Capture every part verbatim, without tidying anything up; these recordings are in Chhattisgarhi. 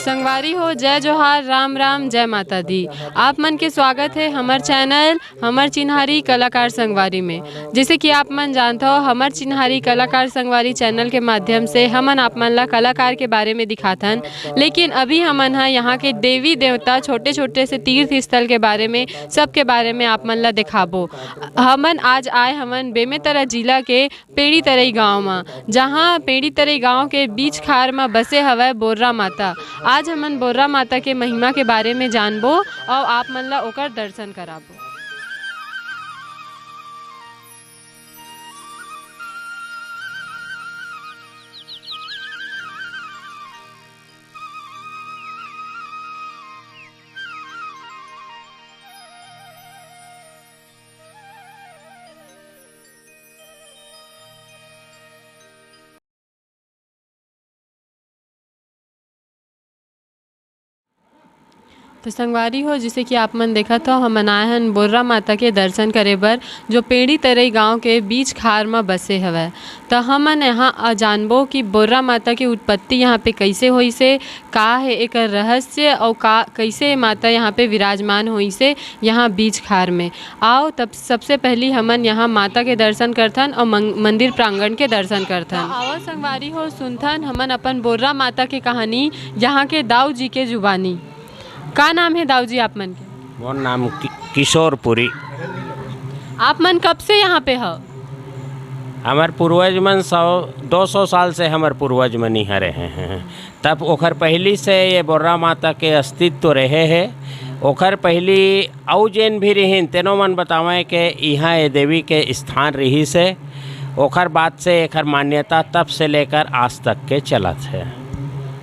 संगवारी हो, जय जोहार, राम राम, जय माता दी। आप मन के स्वागत है हमर चैनल, हमर चिन्हारी कलाकार संगवारी में। जैसे कि आप मन जानत हो, हमर चिन्हारी कलाकार संगवारी चैनल के माध्यम से हमन आप मन ला कलाकार के बारे में दिखाथन, लेकिन अभी हमन ह यहाँ के देवी देवता, छोटे-छोटे से तीर्थ स्थल के बारे में, सबके बारे में आप मन ला देखाबो। हमन आज आए हवन बेमेतरा जिला के पेड़ी तरई गांव म, जहां पेड़ी तरई गांव के बीच खार म बसे हवय बोर्रा माता। आज हमन बोर्रा माता के महिमा के बारे में जानबो अउ आप मन ला ओकर दर्शन कराबो। तो संगवारी हो, जैसे कि आप मन देखत हो, हमन आए हन बोर्रा माता के दर्शन करे बर, जो पेड़ी तरई गांव के बीच खार म बसे हवय। त हमन यहाँ आ जानबो कि बोर्रा माता के उत्पत्ति यहाँ पे कैसे होइस हे, का हे एकर रहस्य, अउ का, कैसे माता यहाँ पे विराजमान होइस हे यहाँ बीच खार में। आओ, तब सबसे पहली हमन यहाँ माता के दर्शन करथन अउ मंग-, मंदिर प्रांगण के दर्शन करथन। त आवा संगवारी हो, सुनथन हमन अपन बोर्रा माता के कहानी, यहाँ के दाऊ जी के जुबानी। का नाम है दाऊ जी आप मन के? मोर नाम कि-, किशोरपुरी। आप मन कब से यहाँ पे हो? हमर पूर्वज मन सौ, दो सौ साल से हमर पूर्वज मन इहाँ रहे हैं। तब ओखर पहली से ये बोर्रा माता के अस्तित्व रहे हे। ओखर पहली अउ जेन भी रिहिन, तेनो मन बतावय के इहाँ ये देवी के स्थान रिहिस हे। ओखर बाद से एखर मान्यता तब से लेकर आज तक के चलत हे।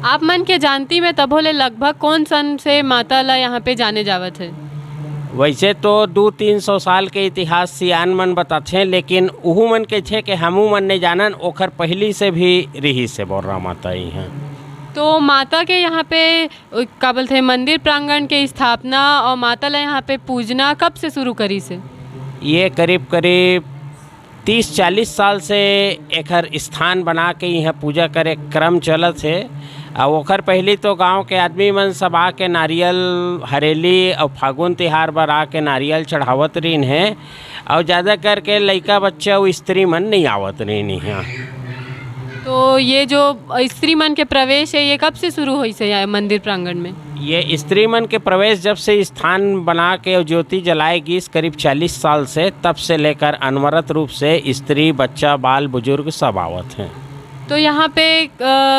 आप मन के जानती में तभो ले लगभग कौन सन से माता ला यहाँ पे जाने जावत हे? वैसे तो दू तीन सौ साल के इतिहास सियान मन बताथे, लेकिन उहू मन कहिथे कि हमू मन नइ जानन, ओखर पहिली से भी रिहिस हे बोर्रा माता इहाँ। तो माता के यहाँ पे, अ, का बोलथे, मंदिर प्रांगण के स्थापना और माता ला यहाँ पे पूजना कब से शुरू करिस हे? ये करीब करीब तीस चालीस साल से एखर स्थान बना के इहाँ पूजा करे क्रम चलत हे। अउ ओखर पहिली तो गांव के आदमी मन सब आके नारियल, हरेली अउ फागुन तिहार बर आके नारियल चढ़ावत रहिन हे। अउ ज्यादा करके लइका बच्चा अउ स्त्री मन नइ आवत रहिन इहाँ। तो ये जो स्त्री मन के प्रवेश है, ये कब से शुरू होइस हे ये मंदिर प्रांगण में? ये स्त्री मन के प्रवेश जब से स्थान बना के अउ ज्योति जलाए गिस करीब चालीस साल से, तब से लेकर अनवरत रूप से स्त्री, बच्चा, बाल, बुजुर्ग सब आवत हैं। तो यहाँ पे, अ,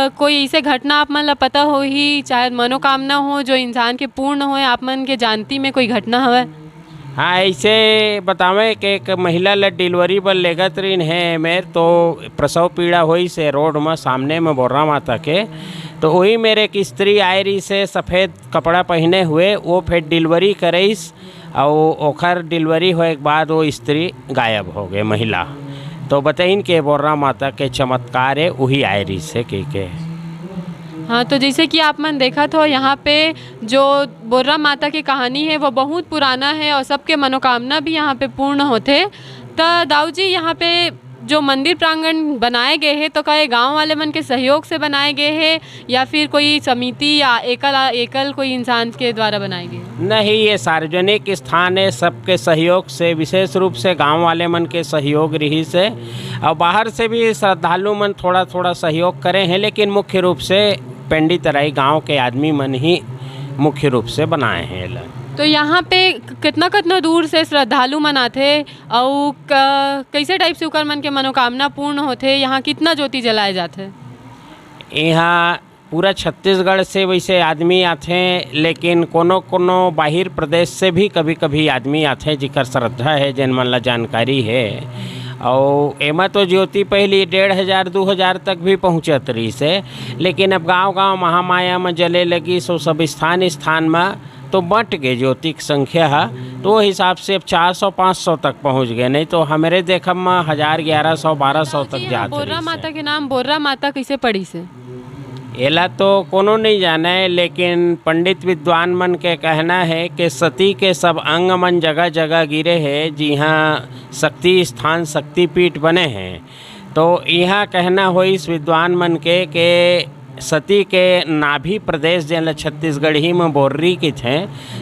कोई ऐसे घटना आप मन ला पता होही, चाहे मनोकामना हो जो इंसान के पूर्ण होए, आप मन के जानती में कोई घटना हवय? हाँ, ऐसे बतावें कि एक महिला ला डिलीवरी बर लेगत रहिन हे एमेर, तो प्रसव पीड़ा होइस हे रोड म, सामने म बोर्रा माता के। तो वही मेर एक स्त्री आए रहिस हे सफेद कपड़ा पहिने हुए, वो फिर डिलीवरी करइस, अउ ओखर डिलीवरी होए के बाद वो स्त्री गायब हो गए, महिला। तो बतइन के बोर्रा माता के चमत्कार हे, वही आए रहिस हे कहिके। हाँ, तो जैसे कि आप मन देखत हो, यहाँ पे जो बोर्रा माता के कहानी है, वो बहुत पुराना है और सबके मनोकामना भी यहाँ पे पूर्ण होथे। त दाऊ जी, यहाँ पे जो मंदिर प्रांगण बनाए गए हे, तो का ये गांव वाले मन के सहयोग से बनाए गए हे या फिर कोई समिति या एकल, एकल कोई इंसान के द्वारा बनाए गए हे? नहीं, ये सार्वजनिक स्थान है, सबके सहयोग से, विशेष रूप से गांव वाले मन के सहयोग रहिस हे। और बाहर से भी श्रद्धालु मन थोड़ा-थोड़ा सहयोग करे हैं, लेकिन मुख्य रूप से पेंडी तराई गांव के आदमी मन ही मुख्य रूप से बनाए हैं एला। तो यहाँ पे क-, कितना, कितना दूर से श्रद्धालु मन आथे अउ क-, कैसे टाइप से उकर मन के मनोकामना पूर्ण होथे? यहाँ कितना ज्योति जलाए जाथे? यहाँ पूरा छत्तीसगढ़ से वैसे आदमी आथे, लेकिन कोनो कोनो बाहिर प्रदेश से भी कभी-कभी आदमी आथे, जेकर श्रद्धा है, जेन मन ला जानकारी है। अउ एमा तो ज्योति पहली डेढ़ हजार, दू हजार तक भी पहुँचत रहिस हे, लेकिन अब गांव-गांव महामाया म जले लगिस, ओ सब स्थान-स्थान म तो बंट गे ज्योति के संख्या ह, तो वो हिसाब से अब चार सौ पाँच सौ तक पहुँच गए, नहीं तो हमरे देखब म हजार, ग्यारह सौ, बारह सौ तक जी, हाँ, जात बोर्रा रहिस हे। माता के नाम बोर्रा माता कैसे पड़िस हे? एला तो कोनो नहीं जाने, लेकिन पंडित विद्वान मन के कहना है कि सती के सब अंग मन जगह-जगह गिरे हे, जिहाँ शक्ति स्थान, शक्तिपीठ बने हैं। तो इहाँ कहना होइस विद्वान मन के कि सती के नाभि प्रदेश, जेन ल छत्तीसगढ़ी म बोर्री कहिथे,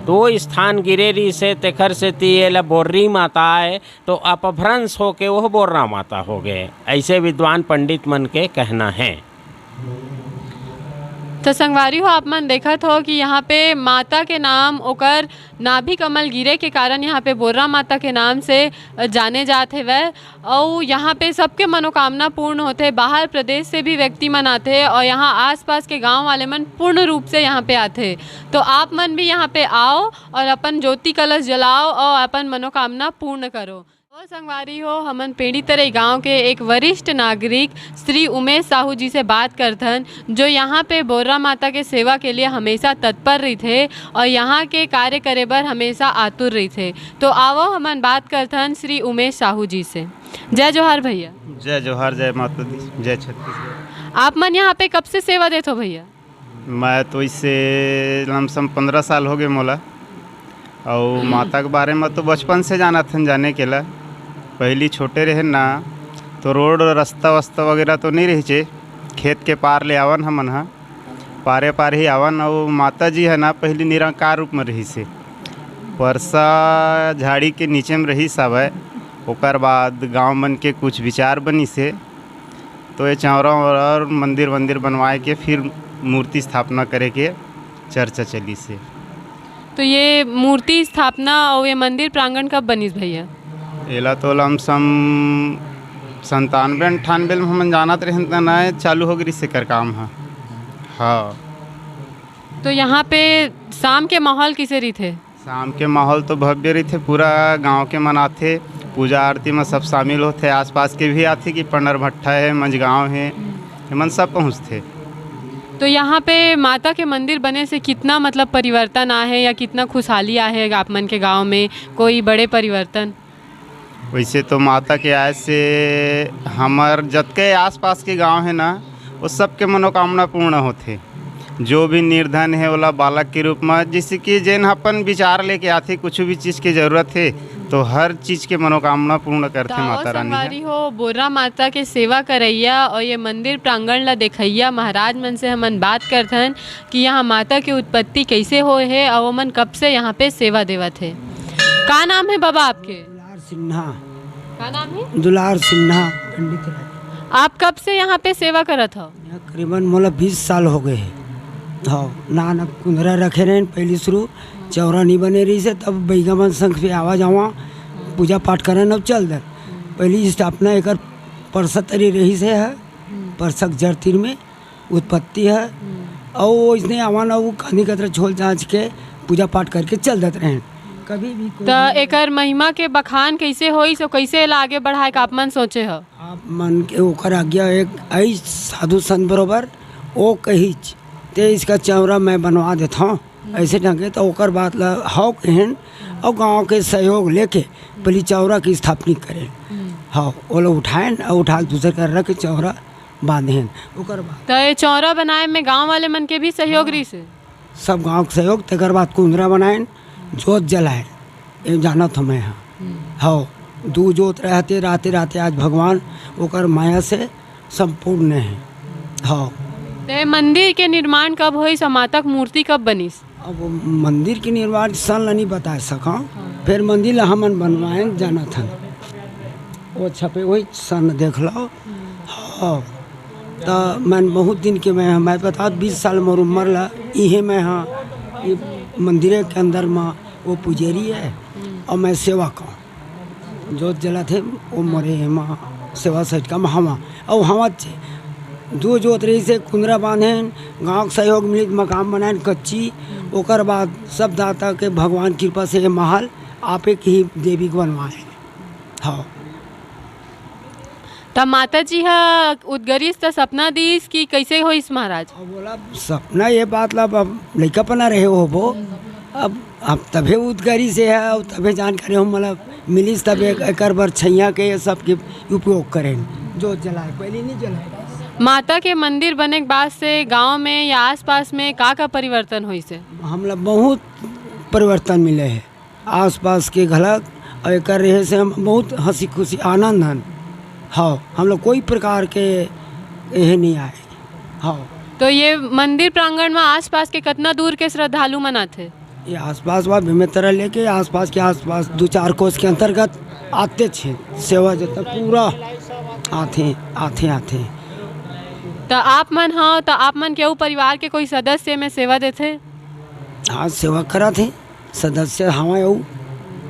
तो वो स्थान गिरे रिहिस हे, तेखर सेती एला बोर्री माता आय, तो अपभ्रंश होके वो बोर्रा माता हो गए, ऐसे विद्वान पंडित मन के कहना है। तो संगवारी हो, आप मन देखत हो कि यहाँ पे माता के नाम, ओकर नाभि कमल गिरे के कारण यहाँ पे बोर्रा माता के नाम से जाने जात हेवय। अउ यहाँ पे सबके मनोकामना पूर्ण होथे। बाहर प्रदेश से भी व्यक्ति मन आथे और यहाँ आसपास के गांव वाले मन पूर्ण रूप से यहाँ पे आथे। तो आप मन भी यहाँ पे आओ और अपन ज्योति कलश जलाओ और अपन मनोकामना पूर्ण करो। ओ संगवारी हो, हमन पेंड़ीतरई गांव के एक वरिष्ठ नागरिक श्री उमेश साहू जी से बात करथन, जो यहाँ पे बोर्रा माता के सेवा के लिए हमेशा तत्पर रहिथे और यहाँ के कार्य करे बर हमेशा आतुर रहिथे। तो आवो, हमन बात करथन श्री उमेश साहू जी से। जय जोहार भैया। जय जोहार, जय माता दी, जय छत्तीसगढ़। आप मन यहाँ पे कब से सेवा देत हो भैया? मैं तो इसे लमसम पंद्रह साल हो गए मोला। अउ माता के बारे में तो बचपन से जानत हन, जाने के ला। पहली छोटे रहे ना, तो रोड, रास्ता वास्ता वगैरह तो नहीं रहिसे। खेत के पार ले आवन हमन ह, पारे पार ही आवन। अउ माता जी है ना, पहली निरंकार रूप में रहिस हे, परसा झाड़ी के नीचे में रहिस हवय। ओकर बाद गांव मन के कुछ विचार बनिस हे, तो ये चौरा और मंदिर वंदिर बनवाए के फिर मूर्ति स्थापना करे के चर्चा चलिस हे। तो ये मूर्ति स्थापना और ये मंदिर प्रांगण कब बनिस भैया? एला तो लमसम संतानवे अंठानवे में हमन जानत रहन, त ना चालू हो गई एकर काम ह। हाँ। तो यहाँ पे शाम के माहौल किसे रहिथे? शाम के माहौल तो भव्य रहिथे, पूरा गांव के मन आथे, पूजा आरती में सब शामिल होथे, आसपास के भी आथे कि पंडर भट्ठा है, मंझगांव है, एमन सब पहुँचथे। तो यहाँ पे माता के मंदिर बने से कितना, मतलब, परिवर्तन आहे या कितना खुशहाली आहे आप मन के गांव में? कोई बड़े परिवर्तन? वैसे तो माता के आय से हमर जतके आसपास के गांव है ना, वो सबके मनोकामना पूर्ण होथे। जो भी निर्धन है, ओला बालक के रूप में, जैसे कि जेन अपन विचार लेके आथे, कुछ भी चीज के जरूरत है, तो हर चीज के मनोकामना पूर्ण करथे तो माता रानी ह। संगवारी हो, बोर्रा माता के सेवा करैया और ये मंदिर प्रांगण ला देखैया महाराज मन से हमन बात करथन कि यहाँ माता के उत्पत्ति कैसे होए हे और ओमन कब से यहाँ पे सेवा देवत हे। का नाम है बाबा आपके? दुलार सिन्हा। का नाम है? दुलार सिन्हा, पंडित राज। आप कब से यहाँ पे सेवा करत हो? यहाँ करीबन मोला बीस साल हो गए हे। हाँ, ना, ना कुंदरा रखे रहेन पहली शुरू, चौरा नहीं बने रहिस हे, तब बैगा मन संग पे आवा जावा, पूजा पाठ करन, अब चल दे। पहली स्थापना एकर परसा तरी रहिस हे, है, परसा के जड़ तीर में उत्पत्ति है। और इसने आवा ना, वो कांदी कतरा छोल जांच के पूजा पाठ करके चल देते रहेन। कभी भी कोई त एकर महिमा के बखान कैसे होइस और कैसे एला आगे बढ़ाए का आप मन सोचे हो? आप मन के ओकर आज्ञा एक आई साधु संत बरोबर, ओ कहिच, "ते इसका चौरा मैं बनवा देता हूँ।" ऐसे ढंगे तो ओकर बात ला हव कहेन और गांव के सहयोग लेके पहली चौरा की स्थापना करेन। हाँ, वो लोग उठाएन और उठा के दूसर कर रख के चौरा बांधेन। ओकर बाद त ये चौरा बनाए में गांव वाले मन के भी सहयोग रहिस हे? सब गांव के सहयोग, तेकर बाद कुंदरा बनाएन, जोत जलाएन। ये जानत हूँ मैं, हाँ। हव, दू जोत रहते, रहते, रहते आज भगवान ओकर माया से संपूर्ण है। हव। ते मंदिर के निर्माण कब होइस और माता के मूर्ति कब बनिस? अब वो मंदिर के निर्माण सन ला नहीं बता सका, फिर मंदिर ला हमन बनवाएन जानत हन। वो छपे वही सन देख लो। हव, त मैं बहुत दिन के मैं, मैं बता, बीस साल मोर उम्र ला, इहे मैं, हाँ, ये मंदिर के अंदर में वो पुजारी है और मैं सेवक हूँ। जोत जलाथे, वो मोरे एमा सेवा सहित का हवा। अउ हवा चे दू जोत रहिस हे, कुंदरा बांधेन, गांव के सहयोग मिलित मकान बनाएन कच्ची। ओकर बाद सब दाता के भगवान कृपा से ये महल आपे के ही देवी के बनवाए। हाँ। त माता जी ह उदगरिस त सपना दिस कि कैसे होइस महाराज? अब बोला, सपना ये बात ला, अब लइका पना रहे होबो, अब, अब तभे उदगरिस हे, अब तभे जानकारी हम, मतलब, मिलिस, तब एक, एकर बर छैया के ये सब के उपयोग करें, जोत जलाए, पहले नहीं जलाए। माता के मंदिर बने के बाद से गांव में या आसपास में का का परिवर्तन होइस हे? हमला बहुत परिवर्तन मिले हे, आसपास के घलक, और एकर रहे से हम बहुत हंसी खुशी आनंद हन। हाँ, हम लोग कोई प्रकार के यह नहीं आए। हाँ। तो ये मंदिर प्रांगण में आसपास के कितना दूर के श्रद्धालु मन आथे? ये आसपास बा, बेमेतरा लेके आसपास के, आसपास दो चार कोस के अंतर्गत आते छे। सेवा जतन पूरा आथे, आथे, आथे। तो आप मन, हाँ, तो आप मन के अउ परिवार के कोई सदस्य में सेवा देथे? हाँ, सेवा करत हे सदस्य हवय अउ।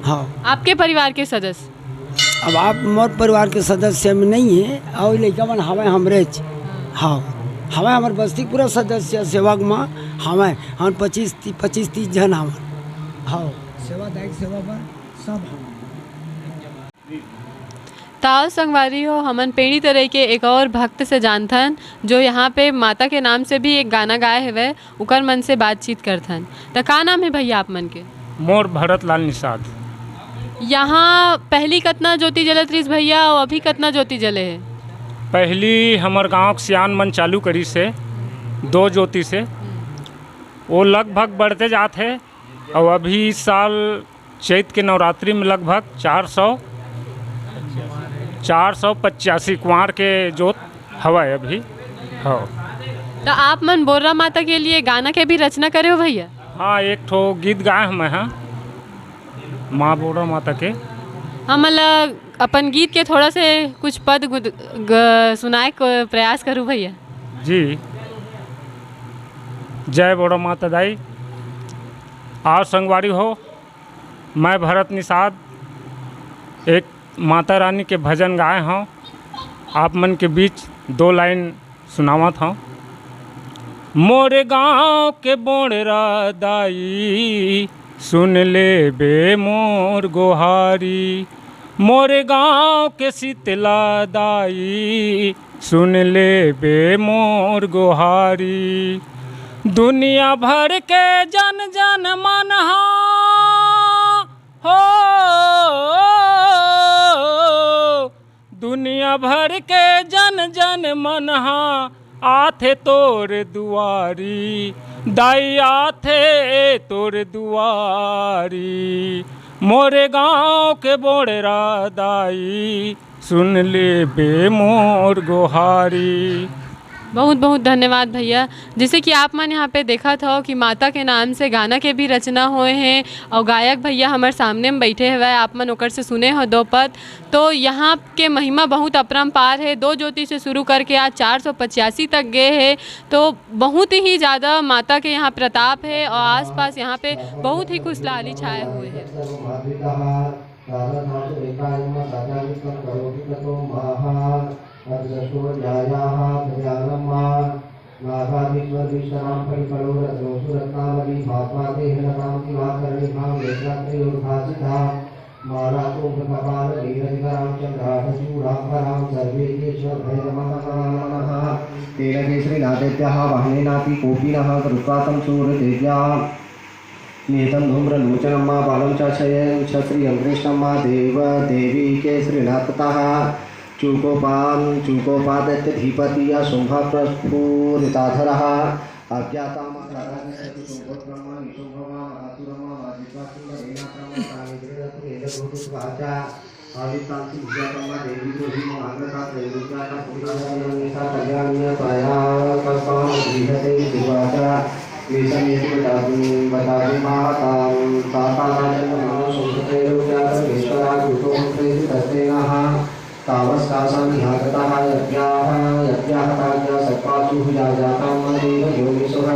हाँ। आपके परिवार के सदस्य? अब आप मोर परिवार के सदस्य में नहीं है, अउ लइका मन हवय हमरेच। हाँ, हवय हमर बस्ती पूरा सदस्य सेवक में हवय। हम पच्चीस ती-, पच्चीस तीस झन हवय। हाँ, सेवादायक सेवा बर सब हवय। ताव संगवारी हो, हमन पेंड़ी तरई के एक और भक्त से जानथन, जो यहाँ पे माता के नाम से भी एक गाना गाए हवय, उकर मन से बातचीत करथन। त का नाम है भैया आप मन के? मोर भरत लाल निषाद। यहाँ पहली कतना ज्योति जलत रहिस भैया, अउ अभी कतना ज्योति जले है? पहली हमर गांव के सियान मन चालू करिस हे, दो ज्योति से, वो लगभग बढ़ते जात है। अउ अभी इस साल चैत के नवरात्रि में लगभग चार सौ, चार सौ पचासी कुंवार के जोत हवय अभी। हो। तो आप मन बोर्रा माता के लिए गाना के भी रचना करे हो भैया? हाँ, एक ठो गीत गाए हूँ मैं, हाँ, माँ बोर्रा माता के। हमन ला अपन गीत के थोड़ा से कुछ पद गुद-, ग-, सुनाए को प्रयास करू भैया। जी, जय बोर्रा माता दाई। आव संगवारी हो, मैं भरत निषाद एक माता रानी के भजन गाए हूँ, आप मन के बीच दो लाइन सुनावत हूँ। मोरे गांव के बोड़रा दाई, सुन ले बे मोर गोहारी। मोरे गांव के शीतला दाई, सुन ले बे मोर गोहारी। दुनिया भर के जन जन मन हा हो, दुनिया भर के जन जन मन हा आथे तोर दुआरी, दाई आथे तोर दुआरी। मोरे गांव के बोड़रा दाई, सुन ले बे मोर गोहारी। बहुत बहुत धन्यवाद भैया। जैसे कि आप मन यहाँ पे देखत हो कि माता के नाम से गाना के भी रचना होए हैं और गायक भैया हमारे सामने में बैठे हुए हैं, आप मन ओकर से सुने हो दो पद। तो यहाँ के महिमा बहुत अपरंपार है, दो ज्योति से शुरू करके आज चार सौ पचासी तक गए है। तो बहुत ही ज़्यादा माता के यहाँ प्रताप है और आसपास यहाँ पे बहुत ही खुशहाली छाए हुए है। नागाधीश्वरभीष्टरां फणिफणो रत्नोऽसुरत्नावली भास्वादेहनतां दिवाकरनिभां नेत्रात्रयोर्भासितां मालाकुम्भकपालनीरदिकरां चन्द्राढ्यचूडाम्बरां सर्वेभ्यश्च भैरवं नमामः। तेन केसरिनाथेभ्यः वाहनेनापि कोपि नः कृत्वा तं सूरतेभ्यः निहतं धूम्रलोचनं मा बालं च शयनं क्षत्रियं कृष्णं मा देव देवी केसरिनाथतः। चूकोपां चूकोपादत्यधिपति या शुम्भप्रस्फुरिताधरः। अज्ञाता मा राधागच्छति शुम्भोत्तमा निशुम्भमा मदासुरमा मा जित्वा सुन्दरेणात्रमा तानि क्रीडतु एलगोटुत्वा च। आवित्तांसि भुजातं मा देवी ब्रूहि ममाग्रता त्रैलोक्याः सुखिता भवन्तु। सा कल्याण्या त्वया कस्मान्गृह्यते इत्युवाच। विषमेति वदाति वदाति माहतां सा ताराचण्डमनोसंसृते लोक्याः सर्वेश्वरा दूतो मन्त्रेषु तस्तेनाह। तावस्काशानिहागताः यज्ञाः यज्ञाः ताज्ञा सत्पाशुः या जाता मम देवयोनिसुः।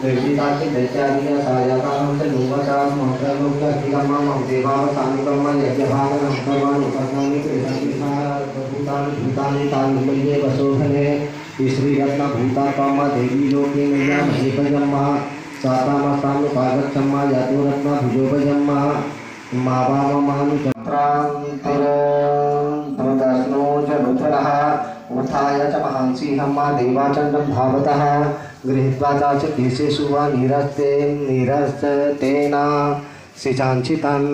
निर्जिताग्निदैत्यादिया सा जाता हंसयूं वा चास्माकं लोके अग्निकर्मा मम देवावसानकर्मा यज्ञभागमहं कर्माणि उपघ्नानि क्रीडन्ति सर्वभूतानि भूतानि तानि मय्येव शोभने। स्त्रीरत्नभूता त्वं मा देवी लोके मय्या महेयं मा। सा तामस्तान्नुपागच्छं मा यातु रत्नभुजो भयं मा। मा वा ममानुजं प्रान्तरं दुर्दश्नो च नूपुरः। उत्थाय च महां सिंहं मा देवा चण्डं धावतः। गृहीत्वा चास्य केशेषु वा नीरस्ते नीरस्तेन सिचाञ्चितम्।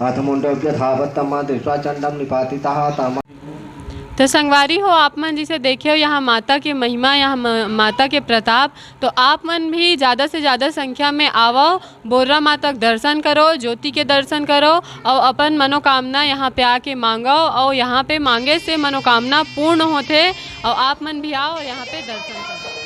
अथ मुण्डोऽभ्यधावत्तं मा दृष्ट्वा चण्डं निपातितः। तम तो संगवारी हो, आप मन जिसे देखे हो यहाँ माता के महिमा, यहाँ म-, माता के प्रताप, तो आप मन भी ज़्यादा से ज़्यादा संख्या में आवो, बोर्रा माता के दर्शन करो, ज्योति के दर्शन करो और अपन मनोकामना यहाँ पे आके मांगो और यहाँ पे मांगे से मनोकामना पूर्ण होथे। और आप मन भी आओ और यहाँ पे दर्शन करो।